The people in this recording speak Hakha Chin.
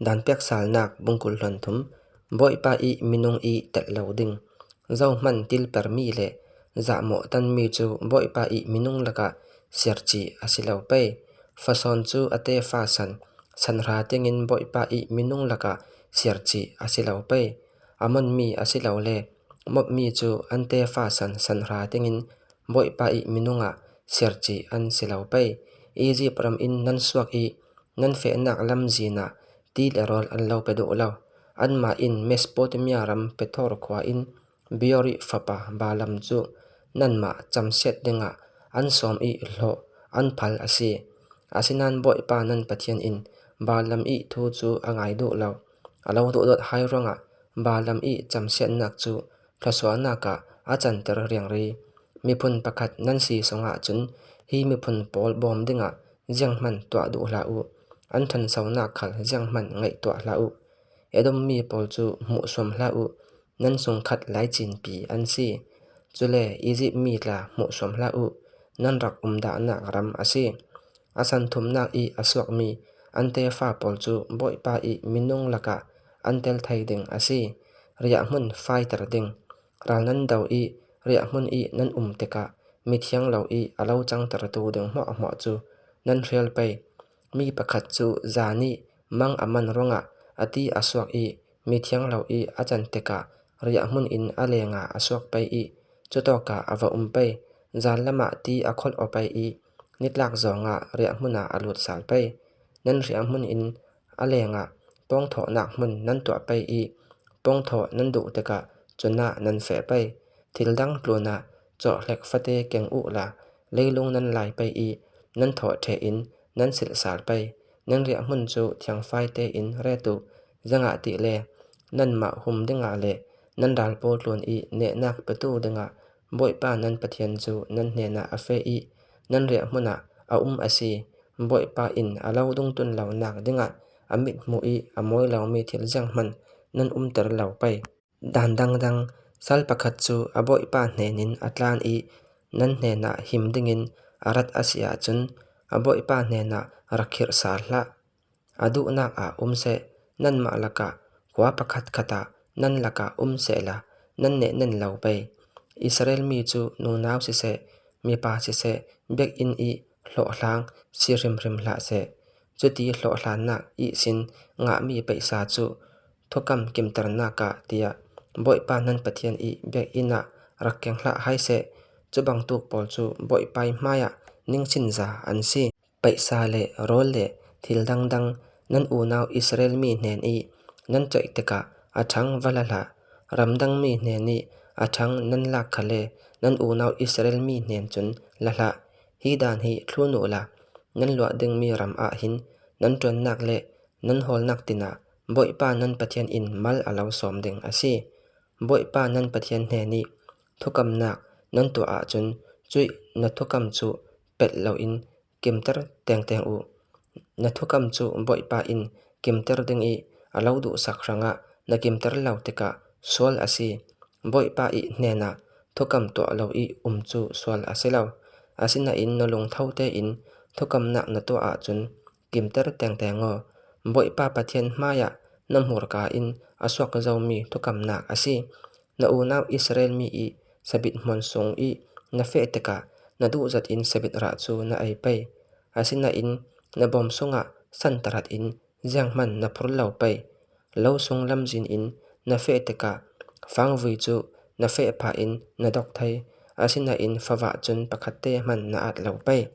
Danpek salnak bungkul hlawn thum. Bawipa i minung i telh lo ding. Zohhmanh tilpermi le zahmawh tanmi cu Bawipa i minung lakah serchih a si lo pei. Fasawn cu a tefa san, sanhra tiangin Bawipa i minung lakah serchih a si lo pei. A monmi asilole mawpmi cu an tefa san sanhra tiangin Bawipa i minung ah serchih an si lo pei. Izipt ram in nan suak i nan fehnak lamzin ah ti le rawl an lo pe duh lo. Anmah in Mesopotamia ram Pethor khua in Beor i fapa Balaam cu nanmah camsiat dingah an sawm i hlawh an phal a si. Asinain Bawipa nan Pathian in Balaam i thu cu a ngai duh lo. A lo duhdawt hai ruangah Balaam i camsiatnak cu thluachuahnak ah a canter riangri. Miphun pakhat nan si zongah cun hi miphun pawl bawm dingah zianghmanh tuah duh hlah u. An ṭhanchonak khal zianghmanh ngaihtuah hlah u. Edom mi pawl cu hmuhsuam hlah u, nan chungkhat laicinpi an si. Cule Izipt mi tla hmuhsuam hlah u, nan rak um dahnak ram a si. A chan thumnak i a suakmi an tefa pawl cu Bawipa i minung lakah an tel thai ding a si. Riahhmun faiter ding. Ral nan do i riahhmun i nan um tikah mithiang lo i a lo cangtertu ding hmuahhmuah cu nan hrial pei. Mi pakhat cu zan i mang a man ruangah a ti a suak i mithiang lo i a can tikah riahhmun in a lengah a suak pei i cutawk ah a va um pei. Zanlam ah ti a kholh aw pei i nitlak zongah riahhmun ah a lut sal pei. Nan riahhmun in a lengah pawngthawhnak hmun nan tuah pei i pawngthawh nan duh tikah cun ah nan feh pei. Thil dang tlun ah cawhlek fate keng u la leilung nan lai pei i nan thawh ṭheh in nan silh sal pei. Nan riahhmun cu thiangfai tein ret u, zangah ti le nanmah hum dingah le nan ral pawl tlun i nehnak petu dingah Bawipa nan Pathian cu nan hnenah a feh i nan riahhmun ah a um a si. Bawipa inn a lo dungtun lonak dingah a mithmuh i a mawi lomi thil zeihmanh nan umter lo pei. Dan dangdang sal pakhat cu a bawipa hnen in a tlan i nan hnenah him dingin a rat a si ahcun a bawipa hnenah rak khirh sal hlah. A duhnak ah um seh, nanmah lakah khua pakhatkhat ah nan lakah um sehla nan nehnen lo pei. Israel mi cu nunau siseh, mipa siseh biakinn i hlawhhlang si hrimhrim hlah seh. Cuti hlawhhlannak ihsin ngahmi paisa cu thukam kimternak ah tiah Bawipa nan Pathian i biakinn ah rak keng hlah hai seh. Cu bantuk pawl cu Bawipa hmaiah ningchinza an si. Paisa le rawl le thil dangdang nan unau Israel mi hnen i nan coih tikah a ṭhang va la hlah. Ramdangmi hnen i a ṭhang nan lak kha le nan unau Israel mi hnen cun la hlah. Hi dan hi thlun u la, nan luah dingmi ram ah hin nan ṭuannak le nan hawlnak tinah Bawipa nan Pathian in mal a lo sawm ding a si. Bawipa nan Pathian hnen i thukamnak nan tuah ahcun cuih na thukam cu pelh loin kimter tengteng u. Na thukam cu Bawipa in kimter ding i a lo duhsak hrangah na kimter lo tikah sual a si. Bawipa i hnenah thukam tuah lo i um cu sual a si lo. Asinain na lungtho tein thukamnak na tuah ahcun kimter tengteng aw. Bawipa Pathian hmaiah na hmurka in a suak zomi thukamnak a si. Na unau Israel mi i sabit hmuan sung i na feh tikah na duhzat in sabit rah cu na ei pei. Asinain na bawm sungah santarat in zianghmanh na phur lo pei. Lo sung lamzin in na feh tikah fangvui cu na feh phah in na dok thai. Asinain favah cun pakhat te hmanh na at lo pei.